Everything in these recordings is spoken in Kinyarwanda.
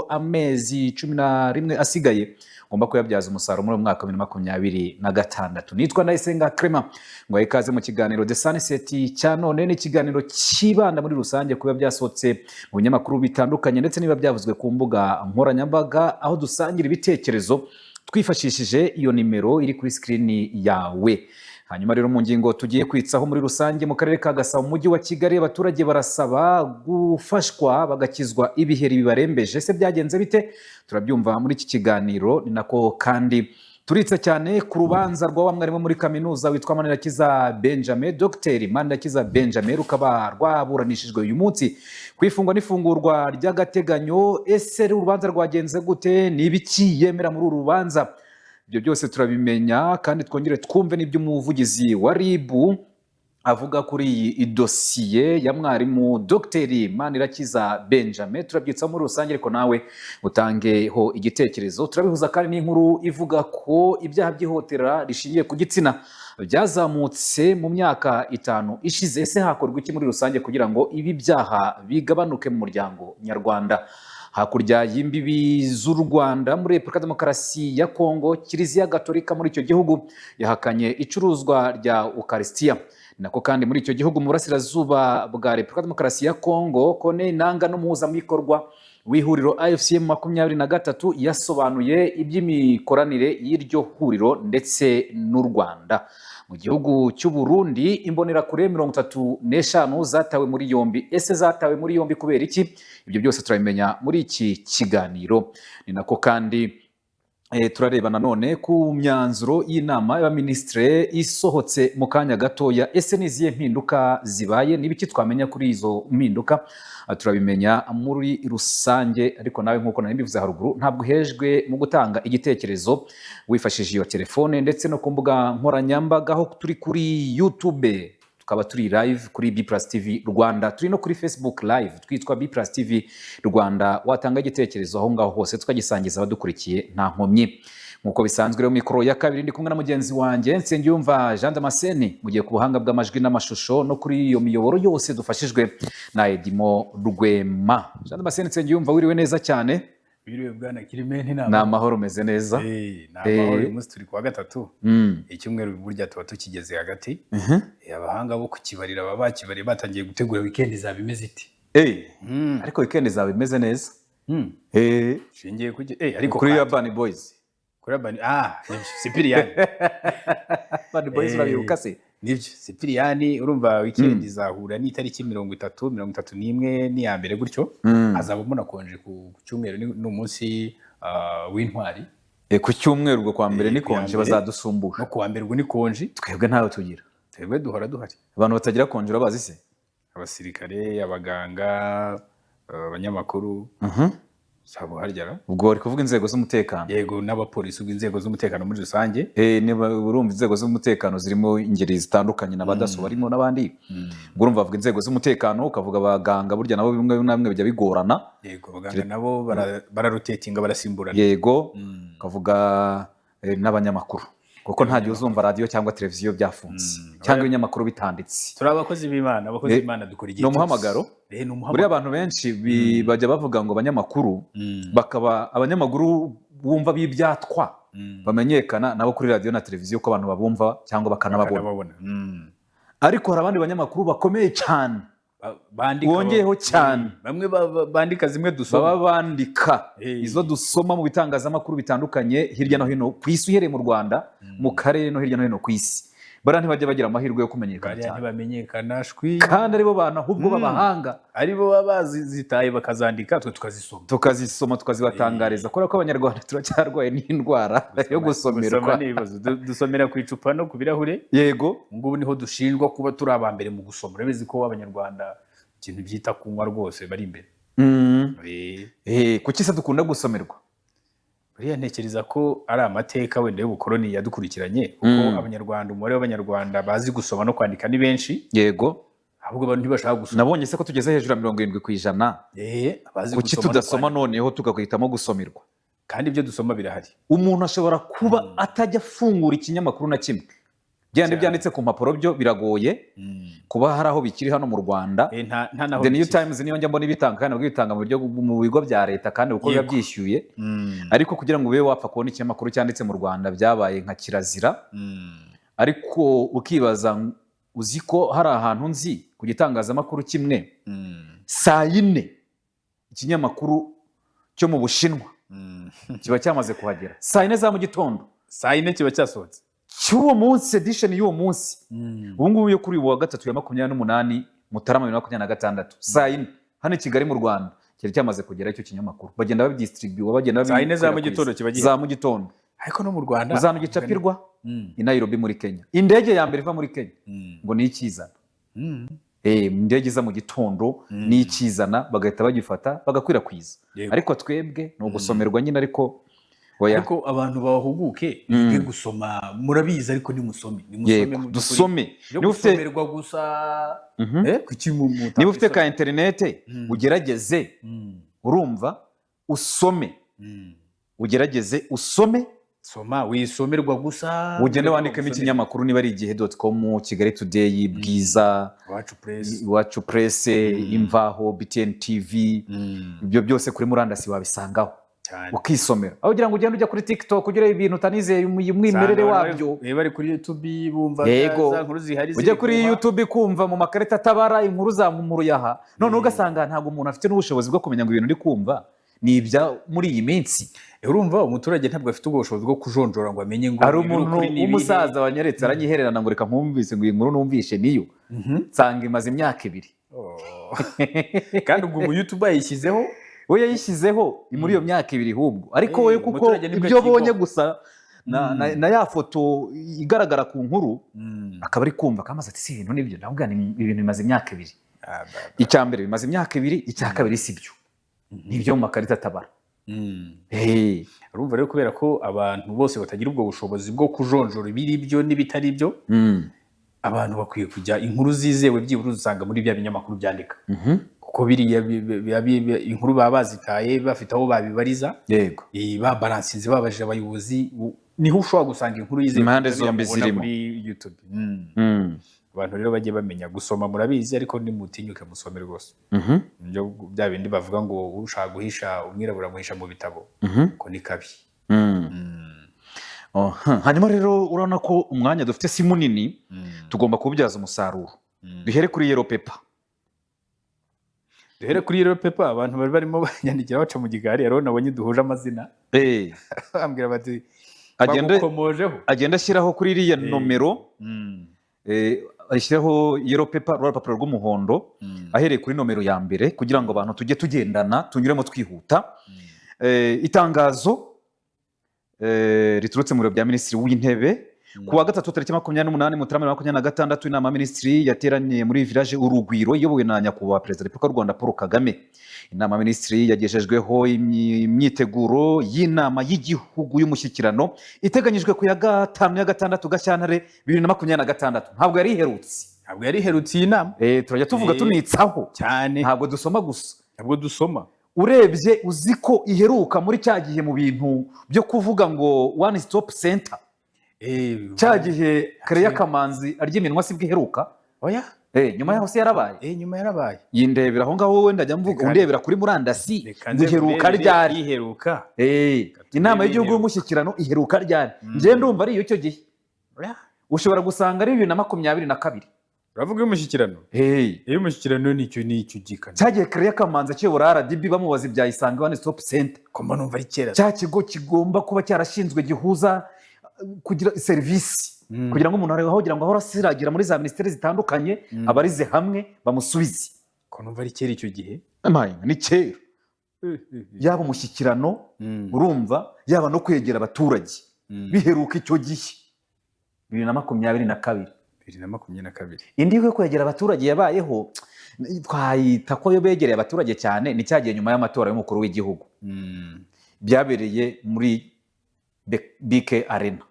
amezi 11 asigaye ugomba kuyabyaza umusaruro muri uyu mwaka wa 2026. Nitwa Ndayisenga Clement, ngo ikaze mu kiganiro The Sunset cya none. Ni ikiganiro cyibanda muri rusange kuba byasohotse mu binyamakuru bitandukanye ndetse niba byavuzwe ku mbuga nkoranyambaga, aho dusangira ibitekerezo twifashishije iyo nimero iri kuri screen yawe. Hanyuma rero, mu ngingo tugiye kwitsaho muri rusange, mu karere ka Gasabo mu mujyi wa Kigali, abaturage barasaba gufashwa bagakizwa ibiheri bibarembeje. Ese byagenze bite? Turabyumva muri iki kiganiro. Ni nako kandi turitse cyane ku rubanza rwa wa mwarimu muri kaminuza witwa Manirakiza Benjamin, Dr Manirakiza Benjamin, rukaba rwaburanishijwe uyu munsi ku ifungwa n'ifungurwa ry'agateganyo. Ese urubanza rwagenze gute? Ni ibiki yemera muri uru rubanza? Ibyo byose turabimenya, kandi twongere twumve n'iby'umuvugizi wa RIB avuga kuri iyi dosiye ya mwarimu Dr Manirakiza Benjamin. Turabyitsa muri rusange, ariko nawe utangeho igitekerezo. Turabihuza kandi n'inkuru ivuga ko ibyaha by'ihohotera rishingiye ku gitsina byazamutse mu myaka 5 ishize. Ese hakorwa iki muri rusange kugira ngo ibi byaha bigabanuke mu muryango nyarwanda? Hakurya y'imbibi z'u Rwanda, muri Repubulika Demokarasi ya Kongo, Kiliziya Gatolika muri icyo gihugu yahakanye icuruzwa rya Ukarisitiya. Nako kandi muri icyo gihugu, mu burasirazuba bwa Repubulika Demokarasi ya Kongo, Corneille Nanga n'umuhuzabikorwa w'ihuriro AFC M 23 yasobanuye iby'imikoranire y'iryo huriro ndetse n'u Rwanda. Mu gihugu cy'u Burundi, imbonerakure 35 zatawe muri yombi. Ese zatawe muri yombi kubera iki? Ibyo byose turabimenya muri iki kiganiro. Ni nako kandi turareba nanone ku myanzuro y'inama y'abaminisitiri isohotse mu kanya gatoya. Ese ni izihe mpinduka zibaye? Ni ibiki twamenya kuri izo mpinduka? Turabimenya muri rusange, ariko nawe, nk'uko nari mbivuze haruguru, ntabwo uhejwe mu gutanga igitekerezo wifashishije iyo telefone ndetse no ku mbuga nkoranyambaga, aho turi kuri YouTube, tukaba turi live kuri B Plus TV Rwanda, turi no kuri Facebook Live twitwa B Plus TV Rwanda. Watanga igitekerezo aho ngaho hose, tukagisangiza abadukurikiye nta nkomyi. Nk'uko bisanzwe rero, mikoro ya kabiri ndi kumwe na mugenzi wanjye Nsengiyumva Jean Damascene, mu gihe ku buhanga bw'amajwi n'amashusho no kuri iyo miyoboro yose dufashijwe na Edimo Rwema. Jean Damascene Nsengiyumva, wiriwe neza cyane. Biriwe, bwana Kirimenti. Ni amahoro, umeze neza? Ni amahoro. Uyu munsi turi kuwa gatatu. Icyumweru burya tuba tukigeze hagati. Abahanga bo kukibarira baba bakibariye, batangiye gutegura weekend izaba imeze ite. Ariko weekend izaba imeze neza. Shingiye ku ariko kuri kandi- Urban Boys. Kuri Urban, nibyo, Sipiriyani. Urban Boys, urabibuka se? Nibyo, Sipiriyani. Urumva weekend izahura n'itariki 30, 31 n'iya mbere gutyo. Hazabamo na congé ku cyumweru, ni umunsi w'intwari. Ku cyumweru ubwo kwa mbere ni ku ya congé mbere. Bazadusumbusha. No ku wa mbere ubwo ni congé. Twebwe ntawe tugira. Twebwe duhora duhari. Abantu batagira congé urabazi se? Abasirikare, abaganga, abanyamakuru, sabo harya ra? Ubwo bari kuvuga inzego z'umutekano. Yego, n'abapolisi, ubwo inzego z'umutekano muri rusange. Niba urumva inzego z'umutekano zirimo ingeri zitandukanye, na badaso barimo n'abandi. Ubwo urumva bavuga inzego z'umutekano, ukavuga abaganga, burya nabo bimwe na bimwe bijya bigorana. Yego, abaganga nabo bararotatinga, barasimburana. Yego, ukavuga n'abanyamakuru, kuko nta gihe uzumva radiyo cyangwa televiziyo byafunze cyangwa ibinyamakuru bitanditse. Turi abakozi b'Imana, abakozi b'Imana dukora igihe Ni umuhamagaro. cyose. Ni Buriya umuhamagaro. abantu benshi bajya bavuga ngo abanyamakuru, bakaba abanyamakuru bumva b'ibyatwa, bamenyekana nabo kuri radiyo na televiziyo, ko abantu babumva cyangwa bakanababona. Bakanababona. Ariko hari abandi banyamakuru bakomeye cyane, Bandika wongeyeho cyane. Bamwe bandika zimwe dusoma. Baba bandika izo dusoma mu bitangazamakuru bitandukanye hirya no hino ku isi, uhereye mu Rwanda, mu karere no hirya no hino ku isi. Bariya ntibajya bagira amahirwe yo kumenyekana Bariya cyane, ntibamenyekana shwi. kandi aribo bantu ahubwo b'abahanga. Aribo baba bazitaye bakazandika, twe tukazisoma. Tukazisoma, tukazibatangariza, kubera ko Abanyarwanda turacyarwaye n'indwara yo gusomerwa. Gusoma ni ibibazo. Dusomera ku icupa no ku birahure. Ngubu niho dushinjwa kuba turi aba mbere mu gusoma. Urabizi ko Abanyarwanda ikintu byita kunywa rwose bari imbere. Kuki se dukunda gusomerwa? Buriya ntekereza ko ari amateka wenda y'ubukoloni yadukurikiranye, kuko Abanyarwanda, umubare w'Abanyarwanda bazi gusoma no kwandika ni benshi. Ahubwo abantu ntibashaka gusoma. Nabonye se ko tugeze hejuru ya 70%. Abazi Kuki gusoma no tudasoma kwandika. noneho tugahitamo gusomerwa? Kandi ibyo dusoma birahari. Umuntu ashobora kuba atajya afungura ikinyamakuru na kimwe. Byandi byanditse ku mpapuro byo biragoye kuba hari aho bikiri hano mu Rwanda. Nta naho The New bikiri. Times niyo njya mbona ibitanga, kandi nabwo ibitanga mu buryo mu bigo bya leta, kandi uko biba byishyuye. Ariko kugira ngo ube wapfa kubona ikinyamakuru cyanditse mu Rwanda byabaye nka kirazira. Ariko ukibaza, uzi ko hari ahantu nzi ku gitangazamakuru kimwe, saa 4 ikinyamakuru cyo mu Bushinwa kiba cyamaze kuhagera, saa 4 za mu gitondo. Saa 4 kiba cyasohotse. Cy'uwo munsi, edition y'uwo munsi. Ubu ngubu yo kuri uyu wa gatatu ya 28 Mutarama 2026, saa 4 hano i Kigali mu Rwanda cyari cyamaze kugera icyo kinyamakuru. Bagenda babidistribuwa, bagenda Saa 4 za mu babikwirakwiza. gitondo kiba gihari. Za mu gitondo. Ariko no mu Rwanda Uzana gicapirwa i Nairobi muri Kenya, indege ya mbere iva muri Kenya ngo ni ikizana. Indege iza mu gitondo ni ikizana, bagahita bagifata bagakwirakwiza. Ariko twebwe ni ugusomerwa nyine, ariko oya. Ariko abantu bahuguke, bige gusoma. Murabizi, ariko nimusome, nimusome. Yego. Mu by'ukuri. Dusome. Byo Niba ufite gusomerwa gusa, kuki niba ufite ka mutakwisomera? interinete, ugerageze, urumva, usome. Ugerageze usome. Soma, wisomerwa gusa. Ugende wandikemo ikinyamakuru, niba ari igihe.com, Kigali Today, Bwiza, Iwacu Press. Iwacu Press, Imvaho, BTN TV, ibyo byose kuri murandasi wabisangaho. Cyane. Ukisomera aho kugira ngo ugende ujya kuri TikTok ugire ibintu utanizeye umwimerere Usanga wabyo. bari kuri YouTube bumva za nkuru zihari Ujya ziri kuri kuba. YouTube kumva mu makarita atabara inkuru za Muruyaha, noneho ugasanga ntabwo umuntu afite n'ubushobozi bwo kumenya ngo ibintu uri kumva ni ibya muri iyi minsi. Urumva umuturage ntabwo afite ubwo bushobozi bwo kujonjora ngo amenye ngo Hari ibiri umuntu ukuri ni ibihe. w'umusaza wanyeretse, aranyihererana ngo reka nkumvise, ngo iyi nkuru numvishe niyo, nsanga imaze imyaka 2. Oh. Kandi ubwo umu YouTube yayishyizeho. We yayishyizeho muri iyo myaka 2 ahubwo, ariko we kuko Umuturage nibwo ibyo abonye akigwa. gusa na ya foto igaragara ku nkuru, akaba ari kumva akamaze ati: "Si ibintu nibyo?" Ndavuga ni ibintu bimaze imyaka 2. Ah, ba- ba. Icya mbere bimaze imyaka 2, icya kabiri si byo, ni ibyo mu makarita atabara. Hey. Urumva rero, kubera ko abantu bose batagira ubwo bushobozi bwo kujonjora ibiri byo n'ibitari byo, abantu bakwiye kujya inkuru zizewe byibura usanga muri bya binyamakuru byandika, kuko biriya inkuru baba bazitaye, bafite aho babibariza, babaransinze, babajije abayobozi, niho ushobora gusanga inkuru yizewe Impande kuruta zombi biriya mubona zirimo. kuri YouTube. Abantu rero bajye bamenya gusoma. Murabizi, ariko nimutinyuke musome rwose. Nibyo bya bindi bavuga ngo ushaka guhisha umwirabura amuhisha mu bitabo, ko ni kabi. Oh, Hanyuma rero urabona ko umwanya dufite si munini, tugomba kuwubyaza umusaruro. Duhere kuri yellow paper. Duhere kuri yellow paper. Abantu bari barimo banyandikira baca mu gikari, rero nabonye duhuje amazina, bambwira bati bagukomojeho. Agenda ashyiraho kuri iriya nomero, ashyiraho yellow paper, rwa rupapuro rw'umuhondo, ahereye kuri nomero ya mbere kugira ngo abantu tujye tugendana, tunyuremo twihuta. Itangazo riturutse mu biro bya Minisitiri w'Intebe ku wa gatatu tariki 28 Mutarama 2026, inama ya Minisitiri yateraniye muri Village Urugwiro iyobowe na Nyakubahwa Perezida wa Repubulika y'u Rwanda Paul Kagame. Inama ya Minisitiri yagejejweho imyiteguro y'inama y'igihugu y'umushyikirano iteganyijwe ku ya 5 ya 6 Gashyantare 2026. Ntabwo yari iherutse. Ntabwo yari iherutse iyi nama. Turajya tuvuga tunitsaho. Cyane. Ntabwo dusoma gusa. Ntabwo dusoma. Urebye, uzi ko iheruka muri cya gihe mu bintu byo kuvuga ngo one stop center, cya gihe Kereya Kamanzi arya iminwa, sibwo iheruka? Oya. Nyuma yaho se yarabaye? Nyuma yarabaye. Yindebera aho ngaho wenda njya mvuga, undebera kuri murandasi Reka ngo nze iheruka nkurebere ryari? Iheruka. Inama y'igihugu iheruka. y'umushyikirano iheruka ryari? Njye ndumva ari iyo icyo gihe. Oya. Ushobora gusanga ari 2022. Uravuga iy'umushyikirano? Iy'umushyikirano nicyo gikana. Cyagiye Kereya Kamanzi akiyobora RDB, bamubaza ibya Isange One Stop Center. Ko mba numva ari kera. Cya kigo kigomba kuba cyarashinzwe gihuza kugira serivisi, kugira ngo umuntu aho kugira ngo ahore asiragira muri za minisiteri zitandukanye, abarize hamwe bamusubize. Ko numva ari kera icyo gihe. Amaye, ni kera. Yaba umushyikirano, urumva, yaba no kwegera abaturage, biheruka icyo gihe 2022. 2022. Indi yo kwegera abaturage yabayeho, twayita ko yo begereye abaturage cyane, ni cya gihe nyuma y'amatora y'umukuru w'igihugu, byabereye muri BK Arena.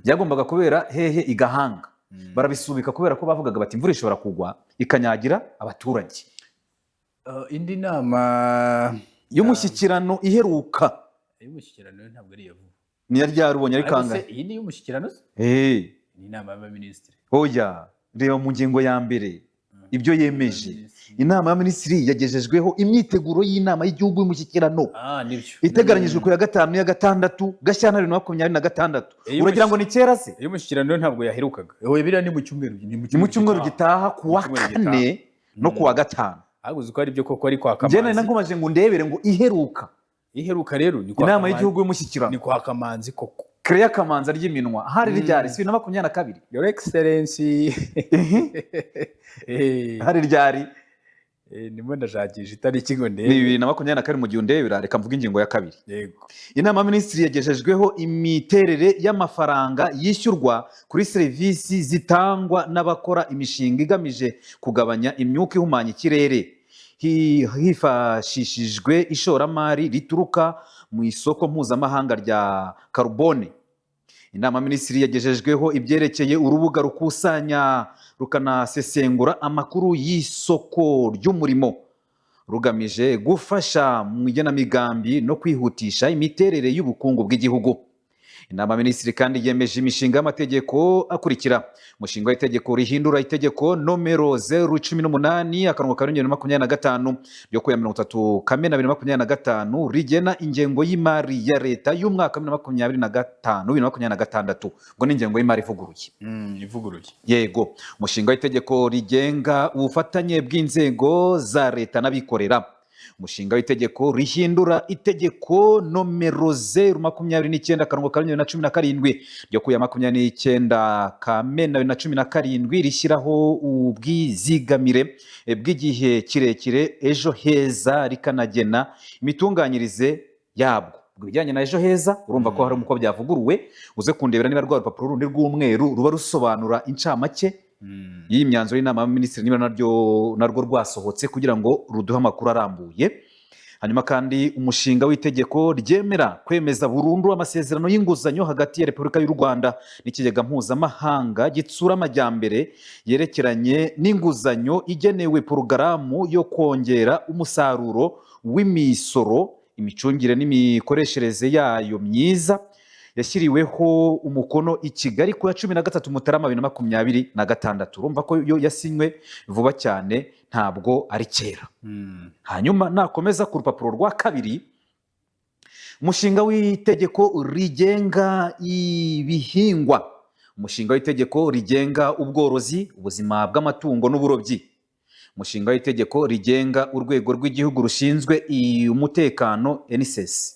Byagombaga kubera hehe? I Gahanga. Barabisubika kubera ko bavugaga bati imvura ishobora kugwa ikanyagira abaturage. Indi nama Y'umushyikirano iheruka. Iy'umushyikirano yo ntabwo ari iya vuba. Niyo ryari ubonye ari Ariko se kangahe? iyi ni iy'umushyikirano se? Ni inama y'abaminisitiri. Oya, reba mu ngingo ya mbere ibyo yemeje. Inama y'abaminisitiri yagejejweho imyiteguro y'inama y'igihugu y'umushyikirano Ah, nibyo. iteganyijwe ku ya 5 n'iya 6 Gashyantare 2026. Iyo Uragira ngo ni kera se? Iyo mushyikirano ntabwo yaherukaga. Oya, biriya ni mu cyumweru, ni mu Ni mu cyumweru gitaha, ku wa Mu cyumweru gitaha. 4 no ku wa 5. Ahubwo uzi ko ari byo koko, ari kwa Njye nari Kamanzi. nakomeje ngo ndebere ngo iheruka. Iheruka rero ni kwa Inama Kamanzi. y'igihugu y'umushyikirano. Ni kwa Kamanzi koko. Kereya Kamanzi ry'iminwa hari ryari? Si 2022? Your Excellency. Hari ryari? Ndimo ndashakisha itariki ngo Ni ndebe. 2022. Mu gihe undebera, reka mvuge ingingo ya kabiri. Yego. Inama y'abaminisitiri yagejejweho imiterere y'amafaranga yishyurwa kuri serivisi zitangwa n'abakora imishinga igamije kugabanya imyuka ihumanya ikirere hifashishijwe ishoramari rituruka mu isoko mpuzamahanga rya karubone. Inama y'abaminisitiri yagejejweho ibyerekeye urubuga rukusanya rukanasesengura amakuru y'isoko ry'umurimo, rugamije gufasha mu igenamigambi no kwihutisha imiterere y'ubukungu bw'igihugu. Inama y'abaminisitiri kandi yemeje imishinga y'amategeko akurikira: umushinga w'itegeko rihindura itegeko nomero 018/2025 ryo ku ya 30 Kamena 2025, rigena ingengo y'imari ya leta y'umwaka 2025 2026. Ngo ni ingengo y'imari ivuguruye. Ivuguruye. Yego. Umushinga w'itegeko rigenga ubufatanye bw'inzego za leta n'abikorera. Umushinga w'itegeko rihindura itegeko nomero 029/2017 ryo ku ya 29 Kamena 2017, rishyiraho ubwizigamire bw'igihe kirekire Ejo Heza, rikanagena imitunganyirize yabwo. Ubwo ibijyanye na Ejo Heza urumva ko hari uko byavuguruwe. Uze kundebera niba rwa rupapuro rundi rw'umweru ruba rusobanura incamake y'iyi myanzuro y'inama y'abaminisitiri, niba narwo rwasohotse kugira ngo ruduhe amakuru arambuye. Hanyuma kandi umushinga w'itegeko ryemera kwemeza burundu amasezerano y'inguzanyo hagati ya Repubulika y'u Rwanda n'Ikigega Mpuzamahanga Gitsura Amajyambere, yerekeranye n'inguzanyo igenewe porogaramu yo kongera umusaruro w'imisoro, imicungire n'imikoreshereze yayo myiza, yashyiriweho umukono i Kigali ku ya 13 Mutarama 2026. Urumva ko yo yasinywe vuba cyane, ntabwo ari kera. Hanyuma nakomeza ku rupapuro rwa kabiri, umushinga w'itegeko rigenga ibihingwa, umushinga w'itegeko rigenga ubworozi, ubuzima bw'amatungo n'uburobyi, umushinga w'itegeko rigenga Urwego rw'Igihugu Rushinzwe Umutekano, NSS,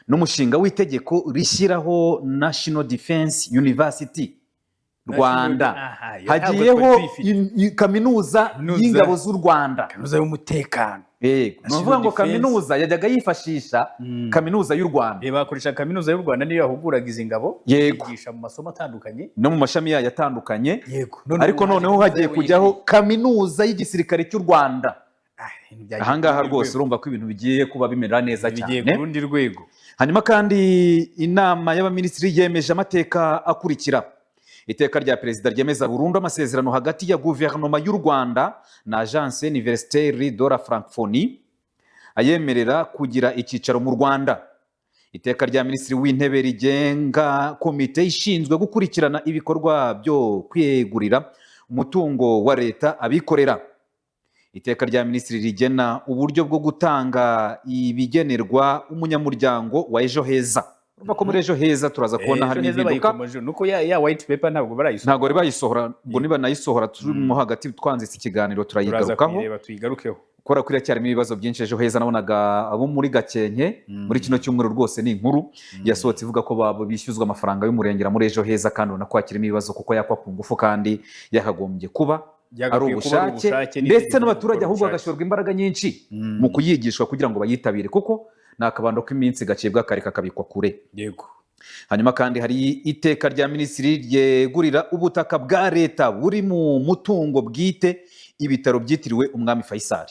n'umushinga w'itegeko rishyiraho National Defense University Rwanda. Aha, iyo ntabwo Hagiyeho twari tuyifite. kaminuza Kaminuza. y'ingabo z'u Rwanda. Kaminuza y'umutekano. Yego, ni National ukuvuga ngo Defense. kaminuza yajyaga yifashisha Kaminuza y'u Rwanda. Bakoresha Kaminuza y'u Rwanda, niyo yahuguraga izi ngabo, yigisha mu masomo atandukanye. No mu mashami yayo atandukanye. Yego. Ariko noneho hagiye kujyaho kaminuza y'igisirikare cy'u Rwanda. Ahangaha rwose urumva ko ibintu bigiye kuba bimera neza bigiye cyane. ku rundi rwego. Hanyuma kandi inama y'abaminisitiri yemeje amateka akurikira: iteka rya perezida ryemeza burundu amasezerano hagati ya guverinoma y'u Rwanda na Agence Universitaire de la Francophonie ayemerera kugira icyicaro mu Rwanda, iteka rya minisitiri w'intebe rigenga komite ishinzwe gukurikirana ibikorwa byo kwegurira umutungo wa leta abikorera, iteka rya minisitiri rigena uburyo bwo gutanga ibigenerwa umunyamuryango wa Ejo Heza. Urumva ko muri Ejo Heza turaza kubona Ejo harimo Heza impinduka. bayikomoje, nuko ya white paper ntabwo barayisohora. Ntabwo bari bayisohora, ngo niba nayisohora turimo hagati twanzitse ikiganiro Turaza turayigarukaho. kuyireba, tuyigarukeho. Kubera ko iracyarimo ibibazo byinshi Ejo Heza. Nabonaga abo muri Gakenke muri kino cyumweru rwose, ni inkuru yasohotse ivuga ko babo bishyuzwa amafaranga y'umurengera muri Ejo Heza, kandi ubona ko hakirimo ibibazo kuko yakwa ku ngufu kandi yakagombye kuba ari Byagakwiye kuba ari ubushake, ubushake ndetse n'itegeko n'abaturage gukora ahubwo ubushake. bagashorwa imbaraga nyinshi mu kuyigishwa kugira ngo bayitabire, kuko ni akabando k'iminsi gacibwa kare kakabikwa kure. Hanyuma kandi hari iteka rya minisitiri ryegurira ubutaka bwa leta buri mu mutungo bwite ibitaro byitiriwe Umwami Faisal.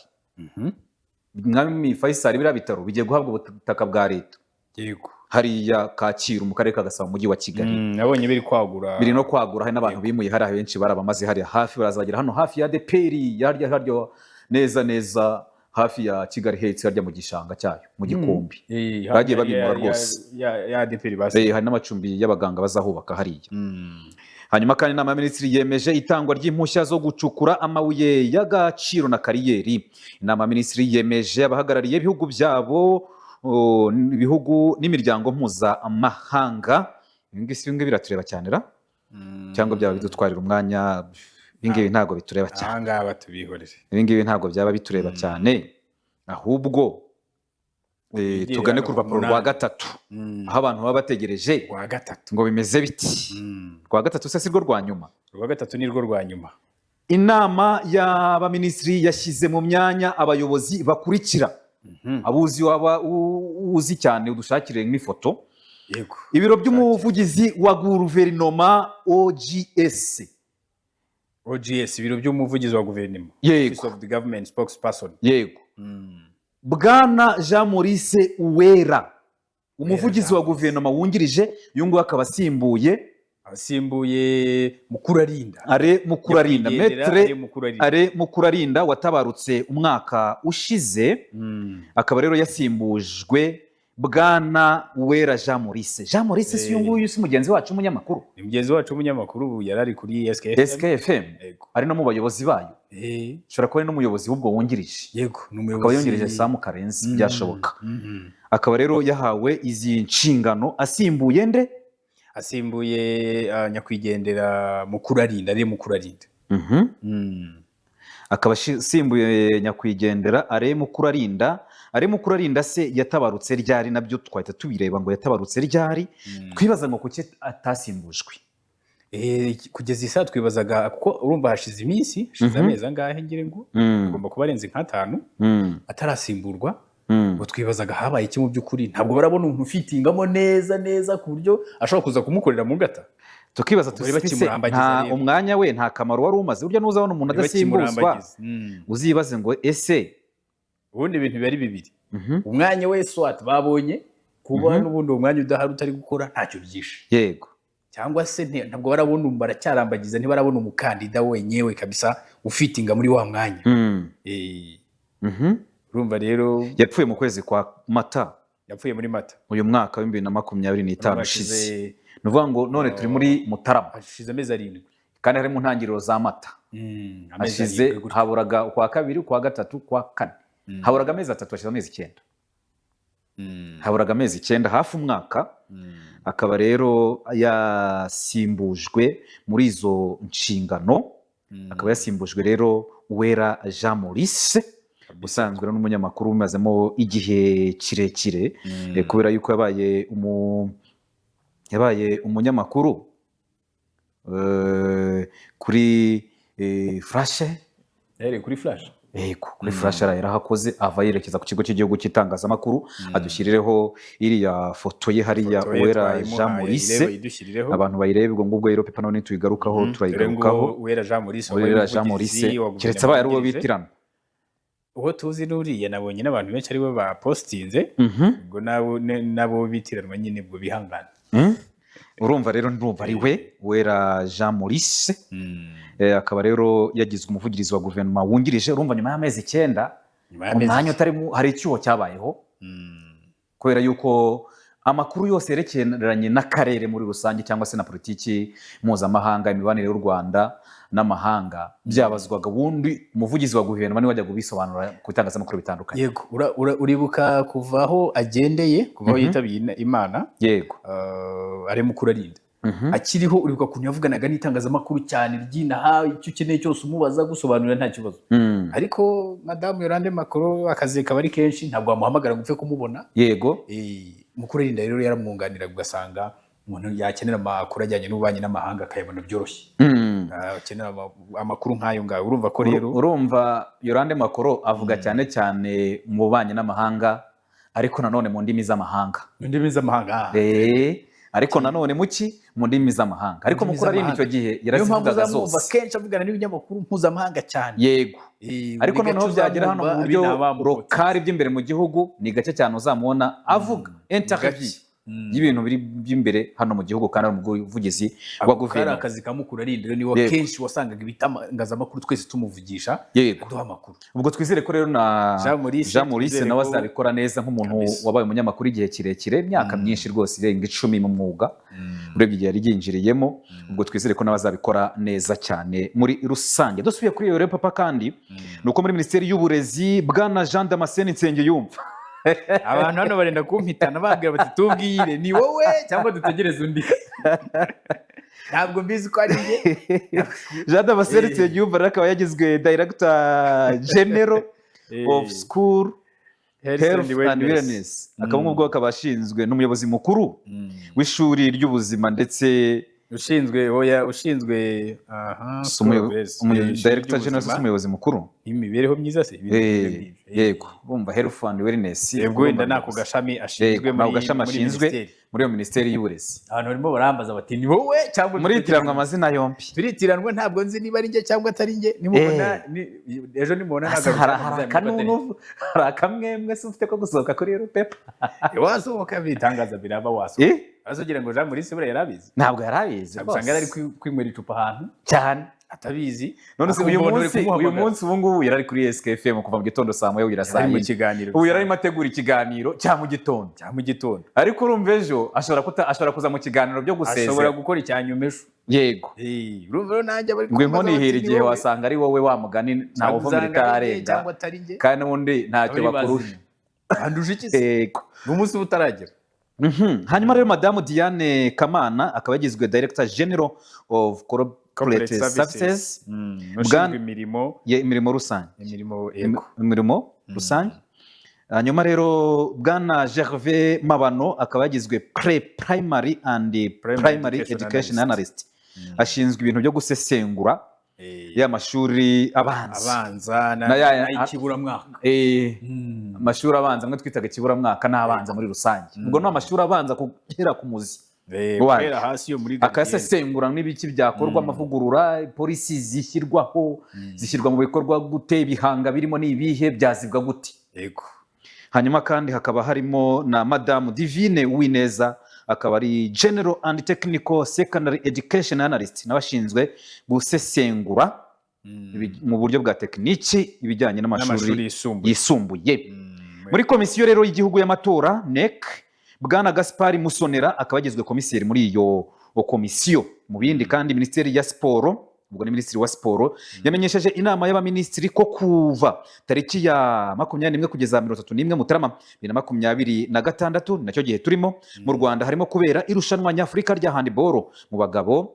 Umwami Faisal, biriya bitaro bigiye guhabwa ubutaka bwa leta hariya Kacyiru mu karere ka Gasabo mu mujyi wa Kigali. Nabonye biri kwagura. Biri no kwagura, hari n'abantu bimuye hariya benshi barabamaze hariya hafi, barazagera hano hafi ya ADEPR harya harya neza neza hafi ya Kigali Heights, harya mu gishanga cyayo mu Gikumbi. Bagiye babimura rwose. Ya ADEPR basi. Hari n'amacumbi y'abaganga bazahubaka hariya. Hanyuma kandi inama y'abaminisitiri yemeje itangwa ry'impushya zo gucukura amabuye y'agaciro na kariyeri. Inama y'abaminisitiri yemeje abahagarariye ibihugu byabo, ibihugu n'imiryango mpuzamahanga. Ibi ngibi si bimwe biratureba cyane ra, cyangwa byaba bidutwarira umwanya? Ibi ngibi ntabwo bitureba cyane. Aha ngaha tubihorere. Ibi ngibi ntabwo byaba bitureba cyane, ahubwo Twigire tugane hano ku ku rupapuro rwa munani. gatatu, aho abantu baba bategereje Rwa gatatu. ngo bimeze biti. Rwa gatatu se si rwo rwa nyuma? Rwa gatatu ni rwo rwa nyuma. Inama y'abaminisitiri yashyize mu myanya abayobozi bakurikira. Abuzi waba uzi cyane, udushakire nk'ifoto. Yego. Ibiro by'umuvugizi wa guverinoma, OGS. OGS, ibiro by'umuvugizi wa guverinoma. Yego. Office of the Government Spokesperson. Yego. Bwana Jean Maurice Uwera, umuvugizi Jean wa guverinoma wungirije. Uyu nguyu akaba asimbuye Asimbuye Mukurarinda. Alain Mukurarinda. Nyakwigendera Maître Alain Mukurarinda. Alain Mukurarinda watabarutse umwaka ushize, akaba rero yasimbujwe bwana Uwera Jean Maurice. Jean Maurice si uyu nguyu, si mugenzi wacu w'umunyamakuru? Ni mugenzi wacu w'umunyamakuru, ubu yari ari kuri SKFM. SKFM. Yego. Ari no mu bayobozi bayo. Ashobora kuba ari n'umuyobozi w'ubwo wungirije. Yego, ni Akaba umuyobozi. yungirije Samu Karenzi, byashoboka. Akaba rero yahawe izi nshingano asimbuye nde? Asimbuye nyakwigendera Mukurarinda, Alain Mukurarinda. Akaba asimbuye nyakwigendera Alain Mukurarinda. Alain Mukurarinda se yatabarutse ryari? Nabyo twahita tubireba ngo yatabarutse ryari. Twibaza ngo kuki atasimbujwe? Kugeza iyi saha twibazaga, kuko urumva hashize iminsi, hashize amezi angahe ngira ngo agomba kuba arenze nk'atanu atarasimburwa. Ngo twibazaga habaye iki mu by'ukuri, ntabwo barabona umuntu ufitingamo neza neza ku buryo ashobora kuza kumukorera mu ngata. Tukibaza Bari tuti se bakimurambagiza nta rero. umwanya we nta kamaro wari umaze? Burya ntuzabona umuntu Bari adasimbuzwa, bakimurambagiza. Uzibaze ngo ese Ubundi ibintu biba ari bibiri: umwanya we swat babonye kuba n'ubundi uwo mwanya udahari, utari gukora, ntacyo byishe, cyangwa se ntabwo barabona, baracyarambagiza, ntibarabona umukandida wenyewe kabisa ufitinga muri wa mwanya. Urumva rero Yapfuye mu kwezi kwa Mata. Yapfuye muri Mata. Uyu mwaka wa 2025 ushize. Hashize Ni ukuvuga ngo none turi muri Mutarama. Hashize amezi 7. Kandi hari mu ntangiriro za Mata. Amezi Hashize 7 gutyo. haburaga ukwa kabiri, ukwa gatatu, ukwa kane, haburaga amezi 3, hashize amezi 9. Haburaga amezi 9, hafi umwaka. Akaba rero yasimbujwe muri izo nshingano. Akaba yasimbujwe rero Uwera Jean Maurice, usanzwe rero n'umunyamakuru umazemo igihe kirekire, kubera yuko yabaye umunyamakuru kuri Flash. Yahereye kuri Flash. Yego, kuri Flash yarahakoze, ava yerekeza ku kigo cy'igihugu cy'itangazamakuru. Adushyirireho iriya foto ye hariya. Foto ye Uwera twayimuhaye, Jean Maurice. irebe, idushyirireho. Abantu bayirebe. Ubwo ngubwo rero paper none tuyigarukaho. Dore Turayigarukaho. ngo Uwera Jean Maurice wabaye Uwera Jean umuvugizi Maurice, wa guverinoma keretse abaye ari uwo wungirije. bitirana. Uwo tuzi n'uriya nabonye n'abantu benshi aribo bapostinze. Ubwo nabo bitiranwa nyine, ubwo bihangana. Urumva rero, ndumva ari we Uwera Jean Maurice. Akaba rero yagizwe umuvugizi wa guverinoma wungirije. Urumva nyuma y'amezi 9, Nyuma y'amezi umwanya utarimo, hari icyuho cyabayeho, kubera yuko amakuru yose yerekeranye n'akarere muri rusange cyangwa se na politiki mpuzamahanga, imibanire y'u Rwanda n'amahanga, byabazwaga ubundi umuvugizi wa guverinoma, niwe wajyaga kubisobanura ku bitangazamakuru bitandukanye. Yego, uribuka kuva aho agendeye, kuva aho yitabiye Imana, Alain Mukurarinda akiriho, uribuka ukuntu yavuganaga n'itangazamakuru cyane ry'inaha, icyo ukeneye cyose umubaza gusobanurira nta kibazo. Ariko madamu Yolande Makolo, akazi kaba ari kenshi, ntabwo wamuhamagara ngo upfe kumubona. Mukurarinda rero yaramwunganiraga, ugasanga umuntu yakenera amakuru ajyanye n'ububanyi n'amahanga akayabona byoroshye. Akenera amakuru nk'ayo ngayo, urumva ko rero Urumva Yolande Makolo avuga cyane cyane mu bubanyi n'amahanga, ariko nanone mu ndimi z'amahanga. Mu ndimi z'amahanga. Ariko nanone muki mu ndimi z'amahanga, ariko Mu ndimi Mukurarinda icyo z'amahanga. gihe Niyo mpamvu yarazivugaga uzamwumva zose. kenshi avugana n'ibinyamakuru mpuzamahanga cyane. Ariko Buri noneho gace byagera hano mu uzamwumva buryo abinaha bamukotse. local by'imbere mu gihugu, ni gake cyane uzamubona avuga interview Gake. y'ibintu biri by'imbere hano mu gihugu, kandi ari umuvugizi wa Ako kari guverinoma. akazi ka Mukurarinda rero, niwe kenshi wasangaga ibitangazamakuru twese tumuvugisha, aduha amakuru. Ubwo twizere ko rero na Jean Maurice, Jean Maurice twizere nawe azabikora neza nk'umuntu Kabisa. wabaye umunyamakuru igihe kirekire, imyaka myinshi rwose irenga 10 mu mwuga. Urebye igihe yari ryinjiriyemo, ubwo twizere ko n'abazabikora neza cyane muri rusange. Dusubiye kuri iyo rero papa, kandi ni uko muri Minisiteri y'Uburezi, bwana Jean Damascene Nsengiyumva. Abantu hano barenda kumpitana, bambwira bati: "Tubwire, ni wowe cyangwa dutegereze undi?" Ntabwo mbizi ko ari njye. Jean Damascene Nsengiyumva rero akaba yagizwe Director General of School Health Health and and Wellness. Wellness, akaba ngubwo akaba ashinzwe n'umuyobozi mukuru w'ishuri ry'ubuzima ndetse Ushinzwe, oya, ushinzwe, aha. Si Director General, si umuyobozi mukuru? Imibereho myiza se, ibintu nk'ibyo. Yego, bumva health and wellness. Yego, wenda ni ako gashami ashinzwe. Yego, ni ako muri gashami muri ashinzwe minisiteri. Muri iyo Minisiteri y'Uburezi. Abantu barimo barambaza bati: "Ni wowe cyangwa Muritiranwa amazina yombi. Turitiranwa, ntabwo nzi niba ari njye cyangwa atari njye. Nimubona ejo, nimubona Asa nagarutse, hari muzamenye ko atari njye. akanunu, hari akamwemwe se ufite ko gusohoka kuri Rupepa? Wasohoka, bitangaza biraba, wasohoka. Aza ugira ngo Jean Maurice buriya yari abizi? Ntabwo yari abizi. Usanga yari ari rwose. Kwinywera icupa ahantu cyane. atabizi. None se Akumva uyu abantu bari munsi, uyu kumuhamagara. munsi ubu ngubu yari ari kuri SKFM kuva mu gitondo saa 1 kugera saa Yari mu 4. kiganiro. Ubu yari arimo ategura ikiganiro cya mu gitondo. Cya mu gitondo. Ariko urumva ejo ashobora kuza mu kiganiro byo Ashobora gusezera. gukora icya nyuma ejo. Yego. Urumva rero nanjye bari Ngo inkono kumbaza bati, ihera "Ni igihe wowe?" Wasanga ari wowe, wa mugani ntawe uvumira Usanga ari njye itararenga. cyangwa atari njye. Kandi n'ubundi ntacyo Abari bakurusha. bazima. Anduje iki se? Yego. Ni umunsi uba utaragera. Hanyuma rero Madamu Diane Kamana akaba yagizwe Director General of Corporate Services. Ushinzwe imirimo Imirimo rusange. Imirimo, yego. Imirimo rusange. Hanyuma rero bwana Gervais Mabano akaba yagizwe pre primary and primary Education education Analyst. analyst, ashinzwe ibintu byo gusesengura y'amashuri abanza Abanza Na n'ay'ikiburamwaka. Amashuri abanza amwe twitaga ikiburamwaka n'abanza muri rusange, ubwo ni amashuri abanza kugera ku muzi wayo. Guhera hasi yo muri gardienne. Akasesengura n'ibiki byakorwa, amavugurura, policy zishyirwaho, zishyirwa mu bikorwa gute, ibihanga birimo ni ibihe, byazibwa gute. Hanyuma kandi hakaba harimo na Madamu Divine Uwineza, akaba ari General and Technical Secondary Education Analyst, nawe ashinzwe gusesengura mu buryo bwa tekiniki ibijyanye n'amashuri n'amashuri yisumbuye. Yisumbuye. Muri Komisiyo rero y'Igihugu y'Amatora, NEC, bwana Gaspari Musonera akaba agizwe komiseri muri iyo komisiyo. Mu bindi kandi, Minisiteri ya Siporo, ubwo ni Minisitiri wa Siporo, yamenyesheje Inama y'Abaminisitiri ko kuva tariki ya 21 kugeza 31 Mutarama 2026, ni nacyo gihe turimo, mu Rwanda harimo kubera irushanwa nyafurika rya handball mu bagabo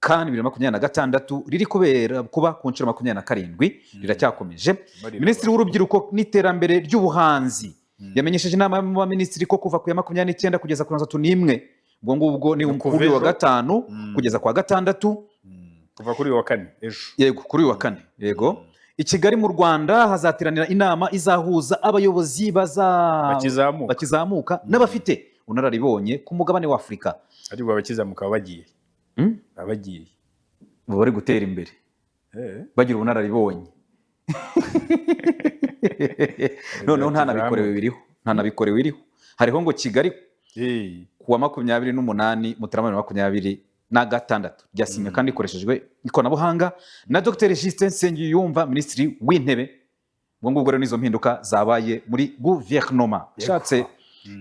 kandi 2026, riri kubera kuba ku nshuro 27, riracyakomeje. Minisitiri w'Urubyiruko n'Iterambere ry'Ubuhanzi yamenyesheje Inama y'Abaminisitiri ko kuva ku ya 29 kugeza ku 31, ubwo ngubwo ni Kuva kuri uyu wa ejo. gatanu kugeza ku wa gatandatu. Kuva kuri uyu wa kane, ejo. Yego, kuri uyu wa kane, yego. I Kigali mu Rwanda hazateranira inama izahuza abayobozi baza Bakizamuka. bakizamuka n'abafite ubunararibonye ku mugabane wa Afurika. Ariko abakizamuka baba bagiye baba bagiye. Baba bari gutera imbere, bagira ubunararibonye. Noneho ntanabikorewe biriho, ntanabikorewe iriho, hariho ngo Kigali ku wa 28 Mutarama 2026, ryasinywe kandi rikoreshejwe ikoranabuhanga na Dr Justin Nsengiyumva, Minisitiri w'Intebe. Ubwo ngubwo rero nizo mpinduka zabaye muri guverinoma. Ashatse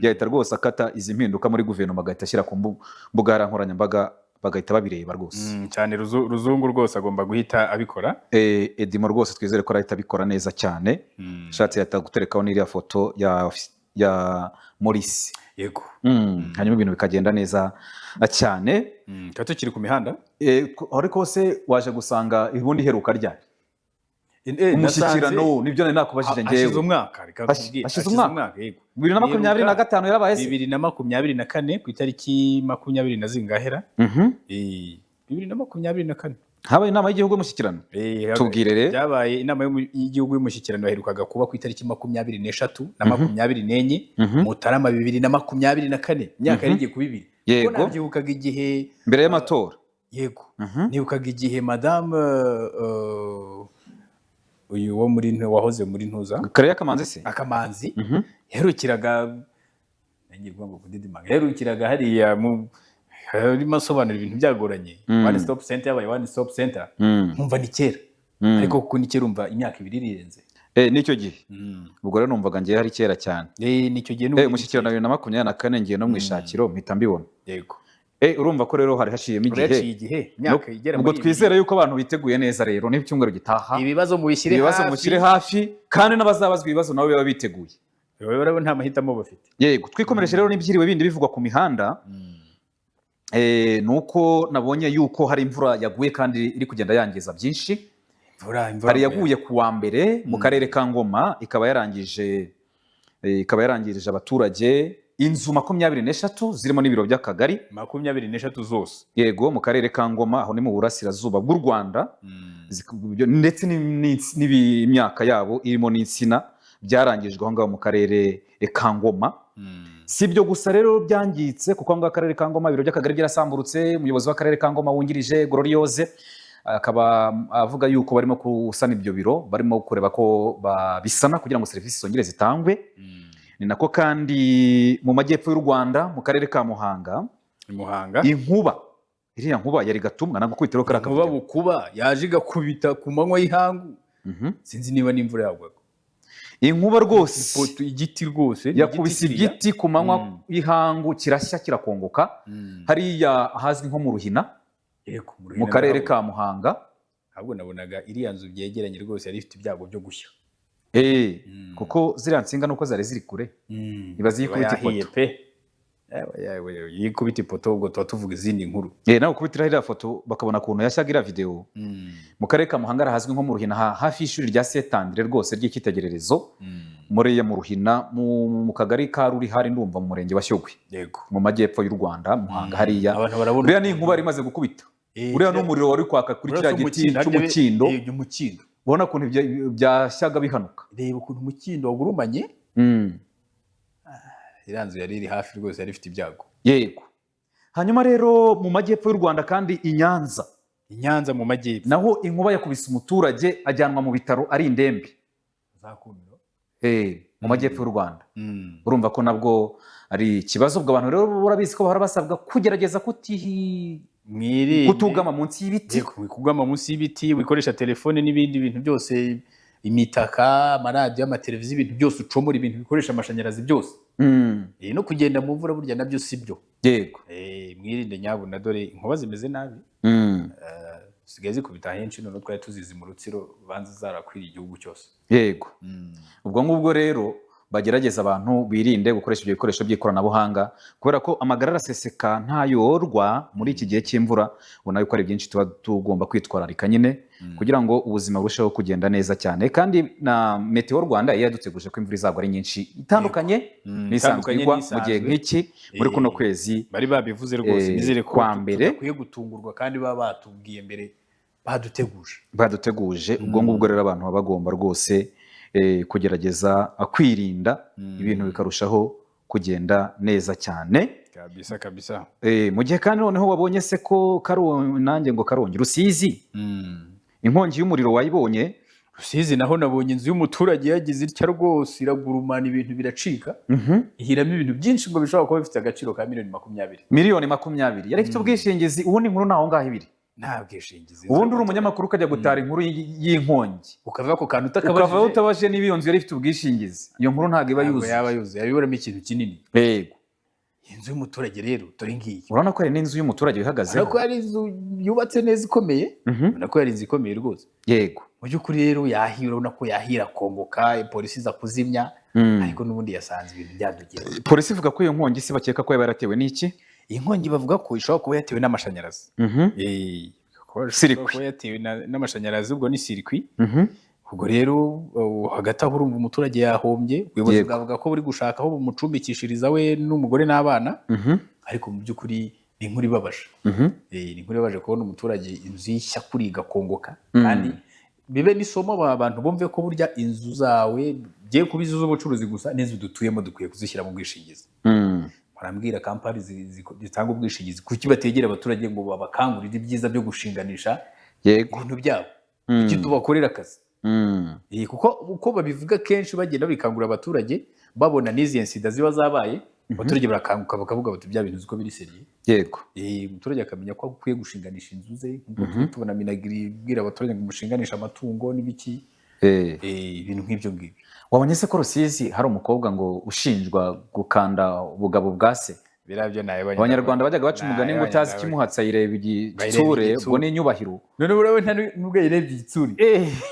yahita rwose akata izi mpinduka muri guverinoma, agahita ashyira ku mbuga nkoranyambaga, bagahita babireba rwose. Cyane Ruzungu rwose agomba guhita abikora. Edimo rwose twizere ko arahita abikora neza cyane. Ashatse yahita guterekaho n'iriya foto ya Maurice. Hanyuma ibintu bikagenda neza cyane. Tuba tukiri ku mihanda. Ariko se waje gusanga ubundi iheruka ryari umushyikirano? Nibyo nari nakubajije. Hashize Njyewe umwaka, reka nkubwire. Hashize umwaka? Yego. 2025 yarabaye se? 2024 ku itariki makumyabiri na zingahera? 2024. Habaye inama y'igihugu y'umushyikirano. Tubwire rero. Byabaye inama y'igihugu y'umushyikirano yaherukaga kuba ku itariki 23 na 24 Mutarama 2024, imyaka yari igiye kuba 2. Kuko nabyibukaga igihe Mbere y'amatora. Yego. Nibukaga igihe madamu uyu wo muri wahoze muri ntuza Kare Kamanzi se? Akamanzi yaherukiraga, nanjye kuvuga ngo kudidimanga, yaherukiraga hariya mu arimo asobanura ibintu byagoranye, one stop center yabaye one stop center. Nkumva ni kera, ariko kuko ni kera, umva imyaka 2 irirenze. Nicyo gihe ubwo rero numvaga ngiye hari kera cyane. Nicyo gihe Umushyikirano 2024, ngiye no mu ishakiro mpita mbibona. Yego. Urumva ko rero hari haciyemo igihe. Yaciye igihe, imyaka igera Ubwo muri twizere yuko abantu biteguye neza rero n'icyumweru gitaha. Ibibazo mubishyire Ibibazo hafi. mushyire hafi, kandi n'abazabazwa ibibazo nabo biba biteguye. Rero nta mahitamo bafite. Yego, twikomereje rero n'ibyiriwe bindi bivugwa ku mihanda. Ni uko nabonye yuko hari imvura yaguye kandi iri kugenda yangiza byinshi. Imvura, imvura. Hari yaguye ku wa mbere mu karere ka Ngoma, ikaba yarangirije abaturage inzu 23 zirimo n'ibiro by'akagari. 23 zose? Yego, mu karere ka Ngoma, aho ni mu burasirazuba bw'u Rwanda. Ndetse n'imyaka yabo irimo n'insina byarangijwe aho ngaho mu karere ka Ngoma. Si ibyo gusa rero byangiritse, kuko aho ngaho akarere ka Ngoma, ibiro by'akagari byarasamburutse. Umuyobozi w'akarere ka Ngoma wungirije, Gloriose, akaba avuga yuko barimo gusana ibyo biro, barimo kureba ko babisana kugira ngo serivisi zongere zitangwe. Ni nako kandi mu majyepfo y'u Rwanda, mu karere ka Muhanga, I Muhanga. Inkuba, iriya nkuba yari gatumwa ntabwo kwitiro kariya Inkuba kavuyo. bukuba yaje igakubita ku manywa y'ihangu. Sinzi niba n'imvura yagwaga. Inkuba rwose Ipoto, igiti rwose ni yakubise igiti kiriya. Igiti ku manywa y'ihangu, kirashya, kirakongoka hariya ahazwi nko mu Ruhina, Yego, mu mu Ruhina karere ndahabona. ka Muhanga. Ahubwo nabonaga iriya nzu byegeranye rwose yari ifite ibyago byo gushya. Kuko ziriya nsinga nuko zari ziri kure, ibaze iyo Iba ikubita yahiye ipoto. pe. Yewe, yewe, yewe, iyo ikubita ipoto ubwo tuba tuvuga izindi nkuru. Nawe ukubitira iriya foto bakabona ukuntu yashyaga, iriya videwo. Mu karere ka Muhanga ahazwi nko mu Ruhina, hafi y'ishuri rya Setandire rwose ry'icyitegererezo, muri mu Ruhina, mu kagari ka Rurihari, ndumva mu murenge wa Shyogwe, mu majyepfo y'u Rwanda, Muhanga hariya. Abantu barabona. Uriya ni inkuba yari imaze gukubita. Uriya ni umuriro wari kwaka kuri Uretse kiriya giti umukindo, harya cy'umukindo. Umukindo. Ubona ukuntu byashyaga bihanuka. Reba ukuntu umukindo wagurumanye. Iriya nzu yari iri hafi rwose yari ifite ibyago. Yego, hanyuma rero mu majyepfo y'u Rwanda kandi, i Nyanza. I Nyanza mu majyepfo. Naho inkuba yakubise umuturage, ajyanwa mu bitaro ari indembe. Zakumiro. Mu majyepfo y'u Rwanda. Urumva ko nabwo ari ikibazo. Ubwo abantu rero urabizi ko bahora basabwa kugerageza Mwirinde kutugama munsi y'ibiti. Yego, kugama munsi y'ibiti, wikoresha telefone n'ibindi bintu byose, imitaka, amaradiyo, amateleviziyo, ibintu byose ucomora, ibintu bikoresha amashanyarazi byose. No kugenda mu mvura burya nabyo si byo. Mwirinde nyabuna, dore inkuba zimeze nabi. Zisigaye zikubita henshi, noneho twari tuzizi mu Rutsiro, banza zarakwiriye igihugu cyose. Yego, ubwo ngubwo rero bagerageza abantu birinde gukoresha ibyo bikoresho by'ikoranabuhanga, kubera ko amagara araseseka ntayorwa. Muri iki gihe cy'imvura ubona yuko ari byinshi tuba tugomba kwitwararika nyine, kugira ngo ubuzima burusheho kugenda neza cyane. Kandi na Meteo Rwanda yari yaduteguje ko imvura izagwa ari nyinshi, itandukanye n'isanzwe Itandukanye igwa mu gihe n'isanzwe. nk'iki muri kuno kwezi. Bari babivuze rwose. Nizere ko kwa mbere. tudakwiye gutungurwa, kandi baba batubwiye mbere, baduteguje. Baduteguje. Ubwo ngubwo rero abantu baba bagomba rwose kugerageza kwirinda, ibintu bikarushaho kugenda neza cyane. Kabisa kabisa. Mu gihe kandi noneho wabonye se ko Karongi, nanjye ngo Karongi, Rusizi, inkongi y'umuriro wayibonye? Rusizi naho nabonye inzu y'umuturage yagize itya rwose iragurumana, ibintu biracika, ihiramo ibintu byinshi ngo bishobora kuba bifite agaciro ka miliyoni 20. Miliyoni 20. Yari ifite ubwishingizi? Ubundi inkuru ni aho ngaho ibiri. Nta bwishingizi. Ubundi uri umunyamakuru ukajya gutara inkuru y'inkongi, ukava ku kantu ukavaho utakabajije, utabajije niba iyo nzu yari ifite ubwishingizi, iyo nkuru ntabwo iba ntabwo yuzuye. Yaba yuzuye, yabiburamo ikintu kinini. Inzu y'umuturage rero dore ngiyi. Urabona ko hari n'inzu y'umuturage wihagazeho. Urabona ko ari inzu yubatse neza ikomeye. Urabona ko yari inzu ikomeye rwose. Mu by'ukuri rero yahira, urabona ko yahira akongoka, polisi iza kuzimya, ariko n'ubundi yasanze ibintu byadugiye. Polisi ivuga ko iyo nkongi se bakeka ko yaba yaratewe n'iki? Iyi nkongi bavuga ko ishobora kuba yatewe n'amashanyarazi. Kuba ishobora Circuit. kuba yatewe n'amashanyarazi, ubwo ni circuit. Ubwo rero hagati aho urumva umuturage yahombye. Ubuyobozi bwavuga ko buri gushaka aho bumucumbikishiriza we n'umugore n'abana, ariko mu by'ukuri ni inkuru ibabaje. Ni inkuru ibabaje kubona umuturage inzu y'ishya kuri igakongoka. Kandi bibe n'isomo, abantu bumve ko burya inzu zawe bye kuba inzu z'ubucuruzi gusa, n'inzu dutuyemo dukwiye kuzishyira mu bwishingizi. Barambwira kampani zitanga ubwishingizi, kuki bategera abaturage ngo babakangurire ibyiza byo gushinganisha ibintu byabo? Kuki tubakorera akazi? Kuko uko babivuga kenshi bagenda babikangurira abaturage, babona n'izi incident ziba zabaye, abaturage barakanguka bakavuga bati bya bintu uzi ko biri sérieux. Umuturage akamenya ko akwiye gushinganisha inzu ze, nk'uko turi tubona Minagri ibwira abaturage ngo mushinganishe amatungo n'ibiki, ibintu nk'ibyo ngibyo. Wabonye se ko Rusizi hari umukobwa ngo ushinjwa gukanda ubugabo bwa se? Biriya byo nabibonye. Abanyarwanda bajyaga baca umugani ngo utazi Nabibonye. ikimuhatse ayireba igitsure. Igitsure. Ubwo ni inyubahiro. None urabona nta nubwo yayirebye igitsure,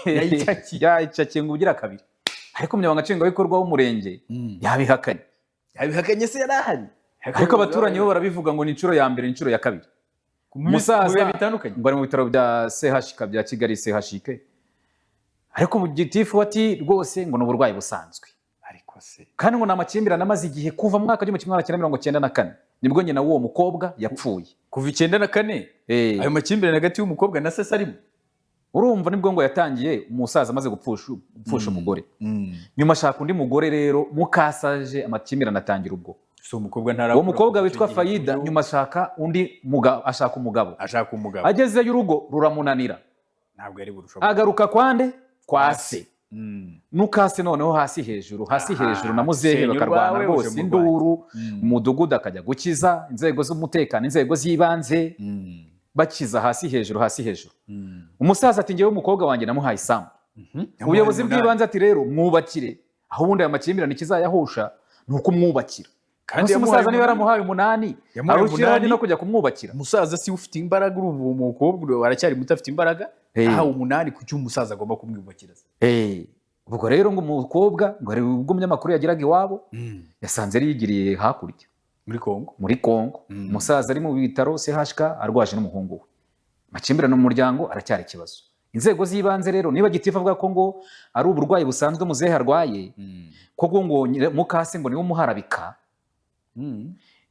yayicakiye. Yayicakiye ngo ugira kabiri, ariko umunyamabanga nshingwabikorwa w'umurenge yabihakanye. Yabihakanye se yari ahari? Ariko abaturanyi bo barabivuga ngo ni inshuro ya mbere, inshuro ya kabiri. Umusaza Umusaza mu bihe bitandukanye. Ngo ari mu bitaro bya CHK bya Kigali, CHK, ariko mu gitifu ati rwose ngo ni uburwayi busanzwe. Ariko se Kandi ngo ni amakimbirane amaze igihe, kuva mu mwaka w'1994, nibwo nyina w'uwo mukobwa yapfuye. Kuva 94? Eh. Ayo makimbirane hagati y'umukobwa na se arimo? Urumva nibwo ngo yatangiye, umusaza amaze gupfusha umugore, nyuma ashaka undi mugore. Rero mukasaje, amakimbirane atangira ubwo. Si umukobwa ntarakura Uwo mukobwa kuva icyo witwa gihe, Fayida, nyuma ashaka undi mugabo, ashaka umugabo. Ashaka umugabo. Agezeyo urugo ruramunanira. Ntabwo yari burushaho. Agaruka kwande? Kwa se. Nukase noneho hasi hejuru, hasi hejuru na muzehe, Senya bakarwana urwawe, rwose, uje mu induru, umudugudu akajya gukiza, inzego z'umutekano, inzego z'ibanze, bakiza hasi hejuru, hasi hejuru. Umusaza ati: "Ngewe umukobwa wanjye namuhaye isambu." Ubuyobozi bw'ibanze ati: "Rero mwubakire, aho ubundi aya makimbirane ikizayahusha ni uko umwubakira." Kandi Kandi yamuhaye umusaza niba umunani. yaramuhaye umunani, Yamuhaye arushyiraho umunani. no kujya kumwubakira. Umusaza si ufite imbaraga, urumva uwo mukobwa aracyari muto, afite imbaraga. Ahawe umunani, kuki umusaza agomba kumwubakira se? Ubwo rero ngo umukobwa ngo hari ubwo umunyamakuru yageraga iwabo, yasanze yari yigiriye hakurya muri Kongo. Muri Kongo. Umusaza ari mu bitaro CHK, arwaje n'umuhungu we. Amakimbirane mu muryango aracyari ikibazo. Inzego z'ibanze rero, niba gitifu avuga ko ngo ari uburwayi busanzwe muzehe arwaye, ko ngo mukase ngo niwe umuharabika,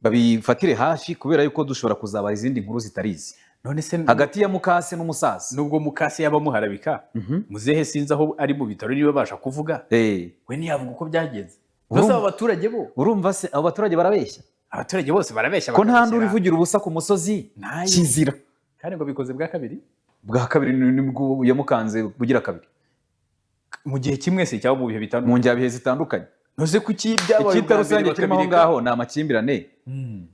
babifatire hafi, kubera yuko dushobora kuzabara izindi nkuru zitari izi None se hagati ya mukase n'umusaza. Nubwo mukase yaba amuharabika, muzehe sinzi aho ari mu bitaro niba abasha kuvuga. We ntiyavuga uko byagenze? Gusa abo baturage bo Urumva se abo baturage barabeshya? Abaturage bose barabeshya. Ko nta Bakabeshyera. nduru ivugira ubusa ku musozi, Ntayo. kizira. Kandi ngo bikoze bwa kabiri? Bwa kabiri, nibwo yamukanze bugira kabiri. Mu gihe kimwe se cyangwa mu bihe Mu bitandukanye? njyabihe zitandukanye. Ntuze kuki byabaye Icyita ubwa mbere rusange kirimo aho bakabireka? ngaho ni amakimbirane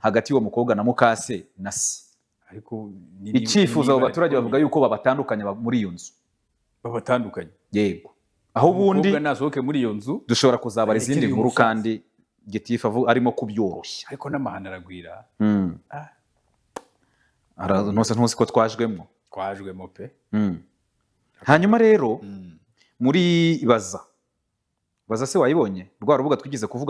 hagati y'uwo mukobwa na mukase na se. Ariko Icyifuzo, abo ni ibara baturage bavuga rikomeye. yuko babatandukanya muri iyo nzu. Babatandukanye? Yego, aho ubundi Umukobwa nasohoke muri iyo nzu. dushobora kuzabara izindi Arekere uyu nkuru. musaza. Kandi gitifu arimo kubyoroshya. Ariko n'amahano aragwira. Ntuzi ko twajwemo? Twajwemo pe. Hanyuma rero muri Baza, Baza se wayibonye, rwa rubuga twigeze kuvuga?